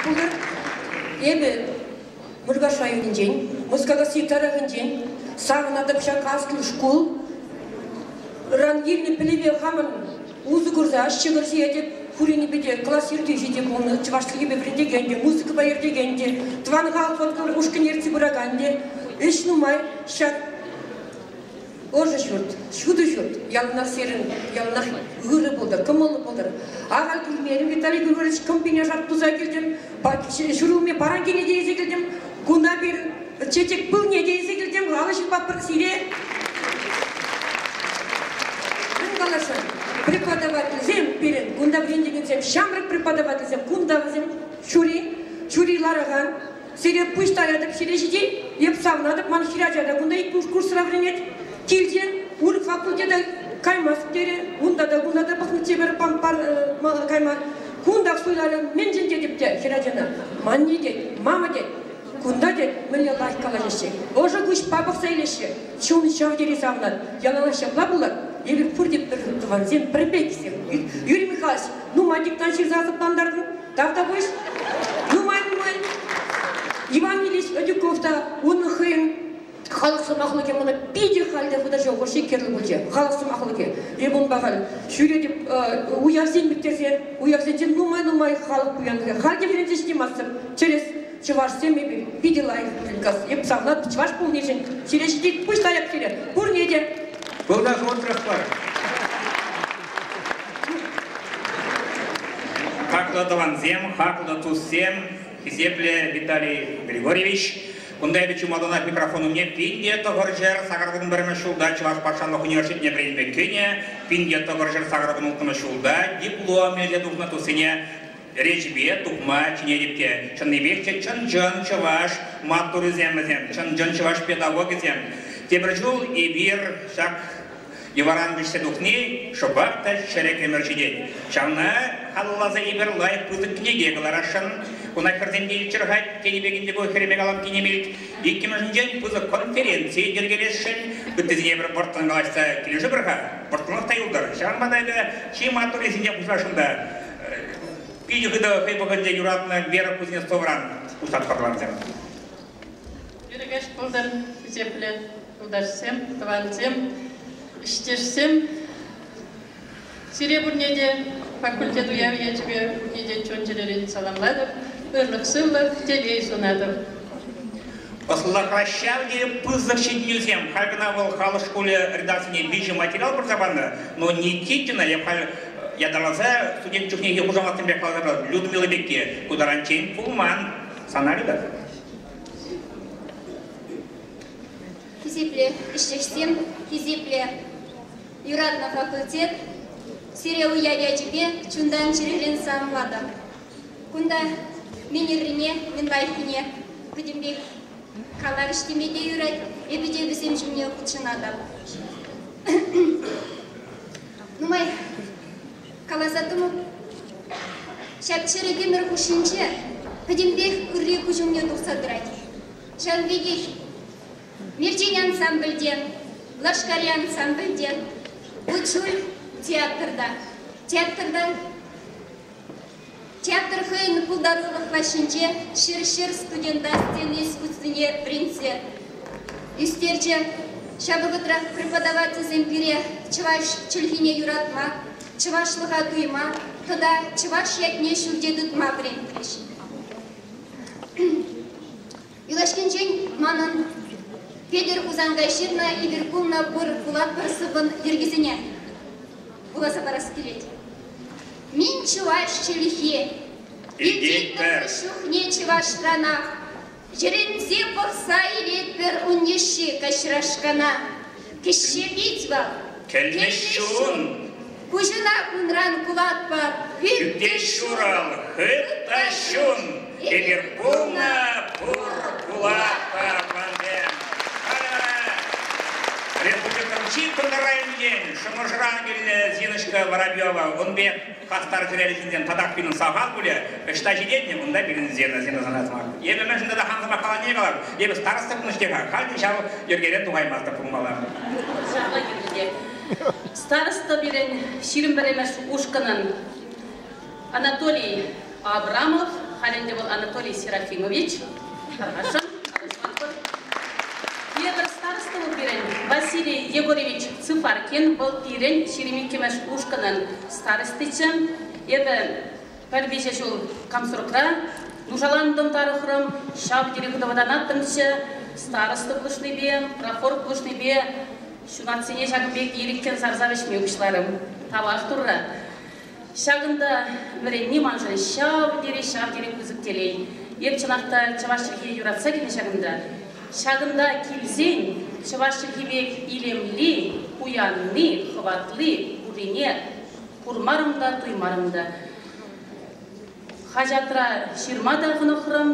пултӑр. Эпӗ Муркаш районӗнчен, Москакасси тӑрӑхӗнчен савӑнатӑп ҫак аслӑ шкул ран килнӗ пӗлӗве хамӑн усӑ курса ҫӑкӑр ҫиетӗп. Пуринпе те класс ертӳҫи те пулнӑ, чӑваш чӗлхипе вӗрентекен те, музыкӑпа ертекен те, тӑван халӑх фольклор ушкӑнне ертсе пыракан те. Ӗҫ нумай ҫак ӑшӑ ҫурт, ҫутӑ ҫурт яланах сирӗн, яланах ырӑ пултӑр, кӑмӑллӑ пултӑр. Ахаль килмерӗм, Виталий Григорьевич кӑмпине шарт туса килтӗм, ҫурулми паранкине те илсе килтӗм, кунта пирӗн чечек пылне те илсе килтӗм, алӑ ҫупатпӑр сире. Мӗн каласшӑн? Преподавательсем пирӗн, кунта вӗрентекенсем, ҫамрӑк преподавательсем, кунта вӗсем ҫури, ҫури ларакан. Сире пуҫ таятӑп ҫире ҫити, эп савӑнатӑп, ман хӗрача та кунта иккӗмӗш курсра вӗренет. Килте урӑх факультета каймасть терӗ, унта та кунта та пӑхнӑччӗ пӗр кайма. Кунтах суйларӗ, мӗншӗн тетӗп те хӗрачана. Манне тет, мама тет, кунта тет, мӗнле лайӑх калаҫаҫҫӗ. Ӑшӑ куҫпа пӑхса илеҫҫӗ. Чун ҫав тери савӑнать. Яланах ҫапла пулать. Эпир пурте пӗр тӑвансем, пӗр пексем. Юрий Михайлович, нумай диктант ҫырса асаплантартӑн. Тавтапуҫ. Нумай-нумай. Иван Ильич Одюков та унӑн хӑйӗн халӑх сӑмахлӑхӗ мана питӗ халь те хытӑ шухӑши кирлӗ пулчӗ. Халӑх сӑмахлӑхӗ. Эп унпа халь ҫӳретӗп уявсем ирттерсе, уявсенче нумай-нумай халӑх пуянлӑхӗ. Халь те вӗренсе ҫитеймастӑп. Чӗрес чӑвашсем эпир питӗ лайӑх кас. Эп савнатӑп чӑваш пулнишӗн. Сире ҫитет пуҫ таяп сире. Пурне те. Вӑл та хӑвӑртрах пар. Хаклӑ тӑвансем, хаклӑ туссем, хисеплӗ Виталий Григорьевич, кунта эпӗ чи малтанах микрофон умне 1981 ҫулта Чӑваш патшалӑх университетне вӗренме кӗнӗ, 1986 ҫулта диплом илсе тухнӑ туссене речӗпе тухма чӗнетӗп те. Чӑннипех те чӑн-чӑн чӑваш маттурӗсем вӗсем, чӑн-чӑн чӑваш педагогӗсем. Тепӗр ҫул эпир ҫак Йӑваран вӗҫсе тухни шӑпах та чӗрӗк ӗмӗр ҫитет. Ҫавна халалласа эпир лайӑх пысӑк кӗнеке кӑларасшӑн. Куна хӗрсем те илччӗр-ха, тенӗ пек ӗнтӗ ку хӗрӗме калам кинемей. Иккӗмӗшӗнчен пысӑк конференци йӗркелесшӗн. Ыттисене эпир вӑрттӑн калаҫса килӗшӗпӗр-ха, вӑрттӑнлӑх та юлтӑр. Ҫавӑнпа та эпӗ чи маттуррисене пуҫласшӑн та питӗ хытӑ хӑй вӑхӑтӗнче юратнӑ Вера Кузнецовран пуҫлатпӑр тӑвансем. Йӗркеш пултӑр, хисеплӗ юлташсем, тӑвансем, ӗҫтешсем. Сире пурне те факультет уявӗ ячӗпе пурне те чун-чӗререн саламлатӑп, ырлӑх-сывлӑх, телей сунатӑп. Ӑслӑлӑхра ҫав тери пысӑк ҫитӗнӳсем. Халь кӑна вӑл халӑх шкулӗ редакцине виҫӗ материал парса панӑ, но Никитина я халь ятарласа студент чухнехи хушаматсемпе каласа Людмила пекки ку таранччен пулман. Сана, Люда? Хисеплӗ ӗҫтешсем, хисеплӗ юратнӑ факультет, сире уяв ячӗпе чунтан-чӗререн саламлатӑп. Кунта мӗн ыррине, мӗн лайӑххине пӗтӗмпех каларӗҫ теме те юрать, эпӗ те вӗсем ҫумне хутшӑнатӑп. Нумай каласа тӑмӑп. Ҫак чӗрӗк ӗмӗр хушшинче пӗтӗмпех ырри куҫ умне тухса тӑрать. Ҫавӑн пекех Мерчен ансамбльте, Лашкари ансамбльте, Вутҫуль театрта. Театрта Театр хӑйӗн пултарулӑх лаҫҫинче ҫӗр-ҫӗр студента сцена искусствине вӗрентсе ӳстерчӗ. Ҫав вӑхӑтрах преподавательсем пире чӑваш чӗлхине юратма, чӑвашлӑха туйма тата чӑваш ятне ҫӳлте тытма вӗрентрӗҫ. Юлашкинчен манӑн Петӗр Хусанкай ҫырнӑ Эпир пулнӑ пур пулатпӑр сӑввӑн йӗркисене вуласа парас килет. Мин чӑваш чӗлхи, илтетпӗр чухне чӑвашранах, йӗрӗнсе пӑхса илетпӗр ун йышши каҫрашкана. Кӗҫҫе пит вӑл, Кӗлмӗҫ чун, куҫӑна унран кулатпӑр, Хӳтте ҫурал, хыт та ҫун, эпир пулнӑ пур пулатпӑр, тӑвансем. Республикӑн чи кӑнтӑр районӗнчен Шӑмӑршӑран килнӗ Зиночка Воробьева ун пек хастар чӗреллӗ ҫынсем татах пирӗн сахал пулӗ. Ӑҫта ҫитетне, унта пирӗн Зина, Зина сана сӑмах. Эпӗ мӗншӗн тата хам сӑмах каланине калам. Эпӗ староста пулнӑ-ҫке-ха, халь те ҫав йӗркерен тухаймастӑп пулмалла. Ҫапла кирлӗ те. Староста пирӗн 21-мӗш ушкӑнӑн Анатолий Абрамов. Халь ӗнтӗ вӑл Анатолий Серафимович. Тархасшӑн, алӑ Тепӗр староста вӑл пирӗн Василий Егорович Цыфаркин. Вӑл пирӗн 22-мӗш ушкӑнӑн старостиччӗ. Эпӗ пӗр виҫӗ ҫул комсоргра нушалантӑм, тарӑхрӑм, ҫав тери хытӑ вӑтанаттӑмччӗ. Староста пулӑшнипе, профорг пулӑшнипе ҫунатсене ҫакӑн пек ирӗккӗн сарса вӗҫме пуҫларӑм. Тавах Турра. Ҫакӑнта вӗренни маншӑн ҫав тери, ҫав тери пысӑк телей. Эп чӑнах та чӑваш чӗлхине юратса килнӗ ҫакӑнта. Ҫакӑнта килсен чӑваш чӗлхи пек илемли, пуянни, хӑватли пуррине курмарӑм та, туймарӑм та. Хаҫатра ҫырма та хӑнӑхрӑм,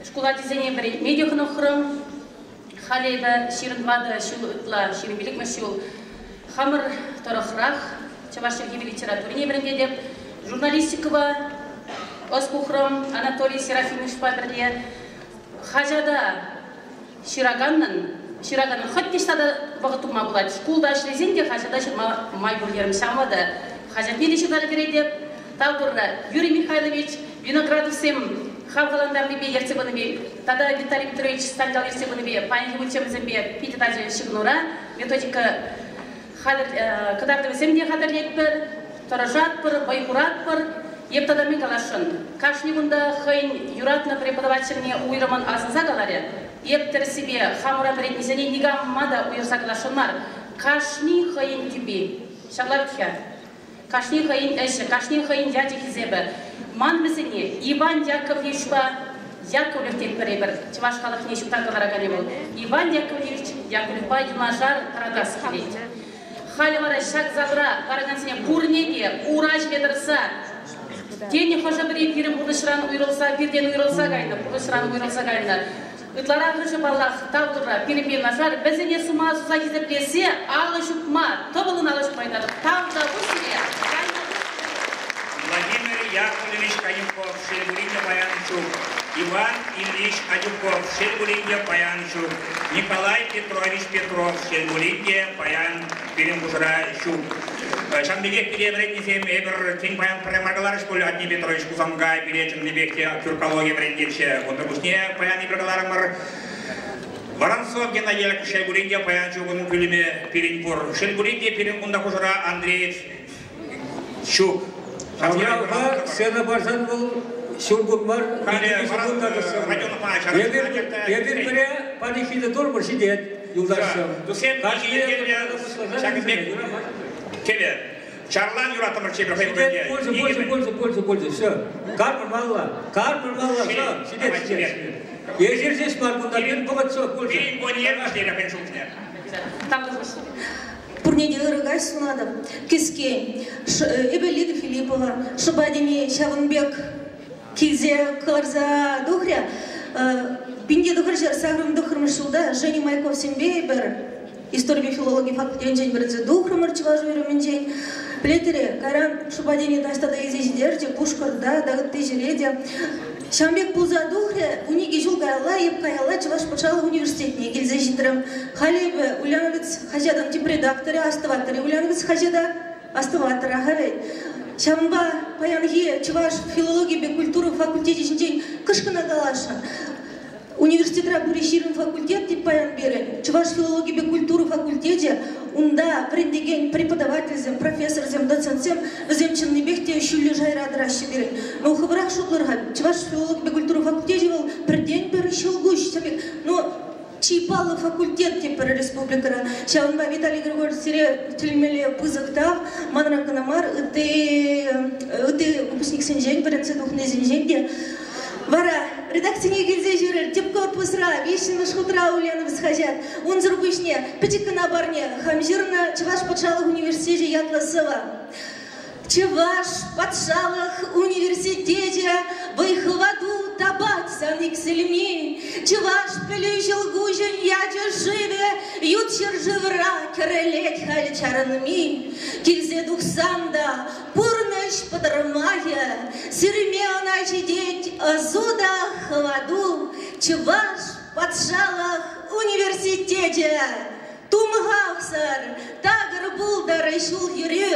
шкул ачисене вӗрентме те хӑнӑхрӑм. Халӗ эпӗ 24 ҫул ытла, 25-мӗш ҫул хамӑр тӑрӑхрах чӑваш чӗлхипе литературине вӗрентетӗп. Журналистикӑпа ӑс пухрӑм Анатолий Серафимовичпа пӗрле. Хаҫата ҫыраканӑн, ҫыраканӑн хӑть ниҫта та вӑхӑт тупма пулать. Шкулта ӗҫлесен те хаҫата ҫырма май пур терӗм. Ҫавӑнпа та хаҫатне те ҫырса ӗлкӗретӗп. Тав Турра, Юрий Михайлович Виноградовсем хавхалантарнипе, ертсе пынипе тата Виталий Петрович Станьял ертсе пынипе паянхи кунччен питӗ тачӑ ҫыхӑнура методика хатӗр кӑтартӑвӗсем те хатӗрлетпӗр, тӑрӑшатпӑр, вӑй хуратпӑр. Эп тата мӗн каласшӑн? Кашни кунта хӑйӗн юратнӑ преподавательне уйрӑмӑн асӑнса каларӗ. Эп тӗрӗссипе хамӑра вӗрентнисене никама та уйӑрса каласшӑн мар. Кашни хӑйӗн тӳпи. Ҫапла вӗт-ха. Кашни хӑйӗн ӗҫӗ, кашни хӑйӗн ячӗ-хисепӗ. Ман вӗсене Иван Яковлевичпа Яковлев тетпӗр эпир, чӑваш халӑхне ҫутта кӑлараканӗ вӑл. Иван Яковлевич Яковлевпа юнашар тӑратас килет. Халӗ вара ҫак залра ларакансене пурне те ура ҫине тӑрса, тен, хӑшӗ-пӗри пирӗн пурнӑҫран уйрӑлса, пиртен уйрӑлса кайнӑ, пурнӑҫран уйрӑлса кайнӑ. Ытларахӑшӗ, паллах, тав Турра, пирӗнпе юнашар вӗсене сума суса хисеплесе алӑ ҫупма, тӑвӑллӑн алӑ ҫупма ыйтатӑп. Тавтапуҫ сире! Владимир Яковлевич Канюков, шел пулин те паян ҫук. Иван Ильич Адюков, шел пулин те паян ҫук. Николай Петрович Петров, шел пулин те паян пирӗн хушӑра ҫук. Ҫавӑн пекех пире вӗрентнисем эпир тен паян пӗрре мар каларӗҫ пуль Атне Петрович Хусанкай пире чӑннипех те тюркологи вӗрентетчӗ. Унсӑр пуҫне паян эпир каларӑмӑр Воронцов Геннадий шел пулин те паян ҫук унӑн пӳлӗмӗ пирӗн пур. Шел пулин те пирӗн кунта хушӑра Андреев ҫук. Авралпа сцена парсан вӑл ҫур кун мар, Эпир, эпир пире панихида турмӑр ҫитет, юлташсем. Тусем, ҫакӑн пек кӗвӗ. Чарлан юратӑмӑр чипер хӑй Ҫитет, пулчӗ, пулчӗ, пулчӗ, пулчӗ, пулчӗ, все. Карпӑр малла, карпӑр малла, все, ҫитет, ҫитет. Эсир ҫеҫ мар кунта, пирӗн вӑхӑт все, пулчӗ. Пирӗн Боньер ӗҫлерӗ хӑйӗн шутне. Пурне те ырӑ каҫ сунатӑп. Кӗскен, эпӗ Лида Филиппова, шӑпа тени ҫавӑн пек килсе кӑларса тухрӗ. 1989 ҫулта Женя Майковсемпе эпир историпе филологи факультетӗнчен вӗренсе тухрӑмӑр чӑваш уйрӑмӗнчен. Пӗлетӗр-и, кайран шӑпа тени таҫта та илсе ҫитерчӗ, Пушкӑрта та, ытти ҫӗре те. Ҫавӑн пек пулса тухрӗ, 12 ҫул каялла эп каялла Чӑваш патшалӑх университетне килсе ҫитрӗм. Халӗ эпӗ Ульяновец хаҫатӑн тӗп редакторӗ, астӑваттӑр-и Ульяновец хаҫата? Астӑваттӑр-ха вӗт. Ҫавӑнпа паянхи чӑваш филологипе культура факультечӗ ҫинчен кӑшкӑна каласшӑн. Университетра пурӗ 20 факультет тет паян пирӗн. Чӑваш филологипе культура факультечӗ унта вӗрентекен преподавательсем, профессорсем, доцентсем вӗсем чӑннипех те ҫӳллӗ шайра тӑраҫҫӗ пирӗн. Ну, хӑвӑрах шутлӑр-ха, чӑваш филологипе культура факультечӗ вӑл пӗртен-пӗр ҫӑлкуҫ. Ну, чи паллӑ факультет тетпӗр республикӑра. Ҫавӑнпа Виталий Григорьевич сире тӗлӗнмелле пысӑк тав. Манран кӑна мар, ытти, ытти выпускниксенчен, вӗренсе тухнисенчен те. Вара редакцине килсе ҫӳрӗр, тӗп корпусра, виҫҫӗмӗш хутра Ульяновск хаҫат. Унсӑр пуҫне пӗчӗк кӑна парне хам ҫырнӑ Чӑваш патшалӑх университечӗ ятлӑ сӑвӑ. Чӑваш патшалӑх университечӗ вӑй-хӑвату тапать сан иксӗлми. Чӑваш пӗлӳ ҫӑлкуҫӗн ячӗ-шывӗ ют ҫӗршывра кӗрӗлет халь чарӑнми. Килсе тухсан та пурнӑҫ пӑтӑрмахӗ сирме ӑна ҫитет ӑсу та хӑвату. Чӑваш патшалӑх университечӗ тумхахсӑр, такӑр пултӑр ҫул-йӗрӳ.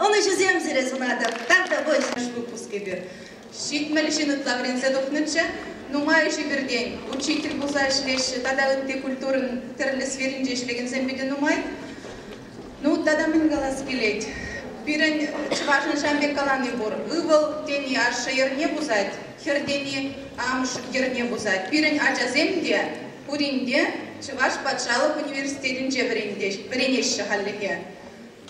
Ӑнӑҫусем сире сунатӑп. Тавтапуҫ. Выпуск эпир. 70 ҫын ытла вӗренсе тухнӑччӗ. Нумайӑшӗ пиртен учитель пулса ӗҫлеҫҫӗ тата ытти культурӑн тӗрлӗ сферинче ӗҫлекенсем питӗ нумай. Ну, тата мӗн калас килет? Пирӗн чӑвашӑн ҫавӑн пек калани пур. Ывӑл тени ашшӗ йӗрне пусать, хӗр тени амӑш йӗрне пусать. Пирӗн ачасем те пурин те Чӑваш патшалӑх университетӗнче вӗренеҫҫӗ хальлӗхе.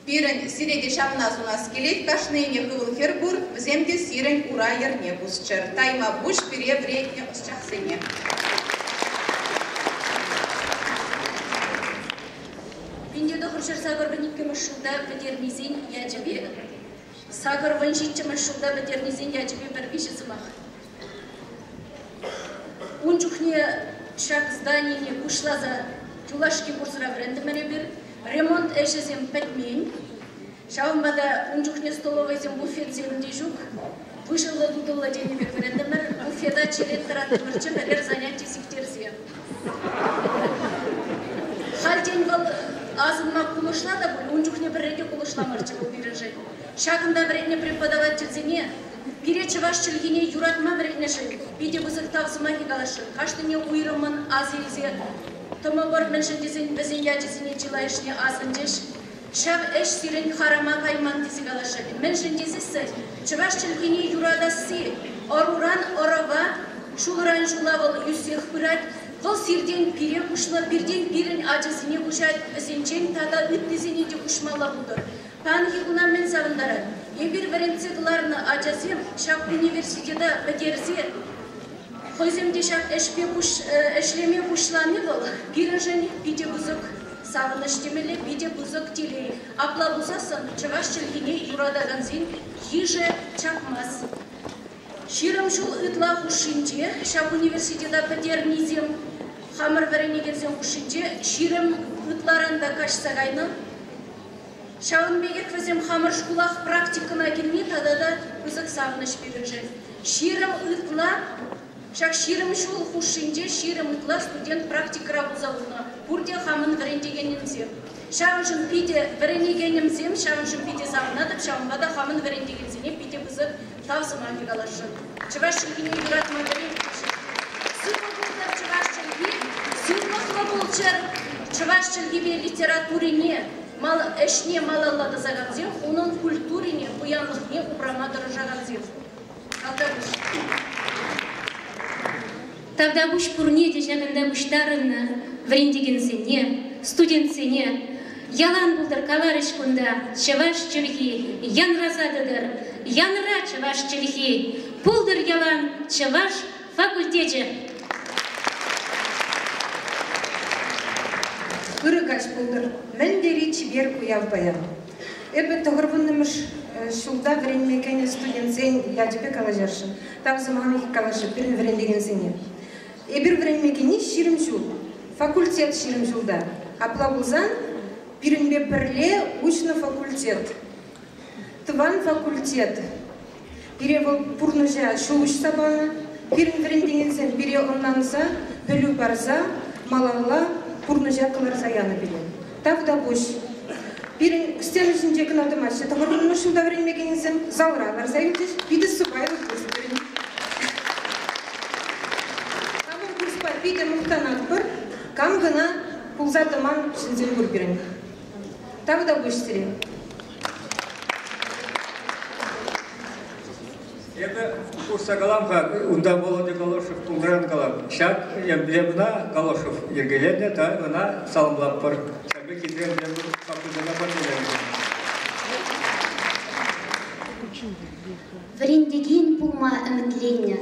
Пирӗн сире те ҫавна сунас килет, кашнийӗнех ывӑл-хӗр пур, вӗсем те сирӗн ура йӗрне пусчӑр. Тайма пуҫ пире вӗрентнӗ ӑсчахсене. 1982 ҫулта пӗтернисен ячӗпе, 87 ҫулта пӗтернисен ячӗпе пӗр виҫӗ сӑмах. Ун чухне ҫак зданине пуҫласа юлашки курсра вӗрентӗмӗр эпир. Ремонт ӗҫӗсем пӗтмен. Ҫавӑнпа та ун чухне столовӑйсем, буфетсем те ҫук. Выҫӑллӑ-тутӑллӑ тенӗ пек вӗрентӗмӗр. Буфета черет тӑраттӑмӑрччӗ пӗрер заняти сиктерсе. Хальтен вӑл асӑнма кулӑшла та пуль, ун чухне пӗрре те кулӑшламарччӗ вӑл пирӗншӗн. Ҫакӑнта вӗреннӗ преподавательсене пире чӑваш чӗлхине юратма вӗрентнӗшӗн питӗ пысӑк тав сӑмахӗ каласшӑн. Кашнине уйрӑммӑн аса илсе тӑмӑпӑр, мӗншӗн тесен вӗсен ячӗсене чылайӑшне асӑнчӗҫ. Ҫав ӗҫ сирӗн харама кайман тесе каласшӑн. Мӗншӗн тесессӗн чӑваш чӗлхине юратасси ӑруран ӑрӑва, ҫулран ҫула вӑл ӳссех пырать. Вӑл сиртен пире куҫнӑ, пиртен пирӗн ачасене куҫать, вӗсенчен тата ыттисене те куҫмалла пултӑр. Паянхи куна мӗн савӑнтарать? Эпир вӗрентсе кӑларнӑ ачасем ҫак университета пӗтерсе хӑйсем те ҫак ӗҫпе ӗҫлеме пуҫлани вӑл пирӗншӗн питӗ пысӑк савӑнӑҫ темелле, питӗ пысӑк телей. Апла пулсассӑн чӑваш чӗлхине юратакансен йышӗ чакмасть. 20 ҫул ытла хушшинче ҫак университета пӗтернисем хамӑр вӗренекенсен хушшинче 20 ытларан та каҫса кайнӑ. Ҫавӑн пекех вӗсем хамӑр шкулах практикӑна килни тата та пысӑк савӑнӑҫ пирӗншӗн. 20 ытла, ҫак 20 ҫул хушшинче 20 ытла студент практикӑра пулса курнӑ. Пурте хамӑн вӗрентекенӗмсем. Ҫавӑншӑн питӗ вӗренекенӗмсем, ҫавӑншӑн питӗ савӑнатӑп, ҫавӑнпа та хамӑн вӗрентекенсене питӗ пысӑк тав сӑмахӗ каласшӑн. Чӑваш чӗлхине юратма вӗрентнӗшӗн. Сывӑ пултӑр чӑваш чӗлхи, сывлӑхлӑ пулччӑр чӑваш чӗлхипе литературине, мал ӗҫне малалла тӑсакансем, унӑн культурине, пуянлӑхне упрама тӑрӑшакансем. Тавтапуҫ. Тавтапуҫ пурне те ҫакӑнта пуҫтарӑннӑ вӗрентекенсене, студентсене. Ялан пултӑр каларӗҫ кунта чӑваш чӗлхи, янраса тӑтӑр, янра чӑваш чӗлхи, пултӑр ялан чӑваш факультечӗ. Ырӑ каҫ пултӑр. Мӗн тери чипер уяв паян. Эпӗ 90-мӗш ҫулта вӗренме кӗнӗ студентсен ячӗпе калаҫасшӑн. Тав сӑмахӗ калаҫҫӗ пирӗн вӗрентекенсене. Эпир вӗренме кӗни 20 ҫул. Факультет 20 ҫулта. Апла пулсан пирӗнпе пӗрле уҫнӑ факультет. Тӑван факультет. Пире вӑл пурнӑҫа ҫул уҫса панӑ. Пирӗн вӗрентекенсем пире ӑнланса, пӗлӳ парса малалла пурнӑҫа кӑларса янӑ пире. Тавтапуҫ. Пирӗн стена ҫинче кӑна тӑмаҫҫӗ. 90-мӗш ҫулта вӗренме кӗнисем залра ларса юлчӗҫ. Питӗ сӑпайлӑ курс пирӗн. Хамӑр курспа питӗ мухтанатпӑр. Кам кӑна пулса тӑман ҫынсем пур пирӗн. Тавтапуҫ сире. Эпӗ хушса калам-ха, унта Володя Галошев пулнӑран калам. Ҫак эмблемӑна Галошев йӗркеленӗ та ӑна саламлатпӑр. Ҫак пек хитре эмблема факультета парнеленӗ. Вӗрентекен пулма ӗмӗтленнӗ,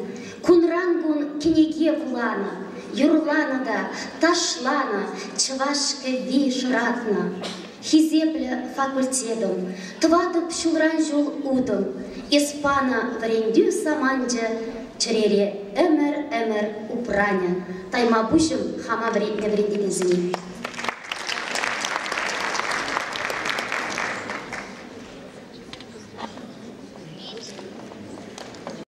кунран-кун кӗнеке вуланӑ, юрланӑ та ташланӑ, чӑваш кӗвви шӑратнӑ. Хисеплӗ факультетӑм, тӑватӑп ҫулран-ҫул утӑм, эс панӑ вӗрентӳ саманчӗ чӗрере ӗмӗр-ӗмӗр упранӗ. Тайма пуҫӑм хама вӗрентнӗ вӗрентекенсене.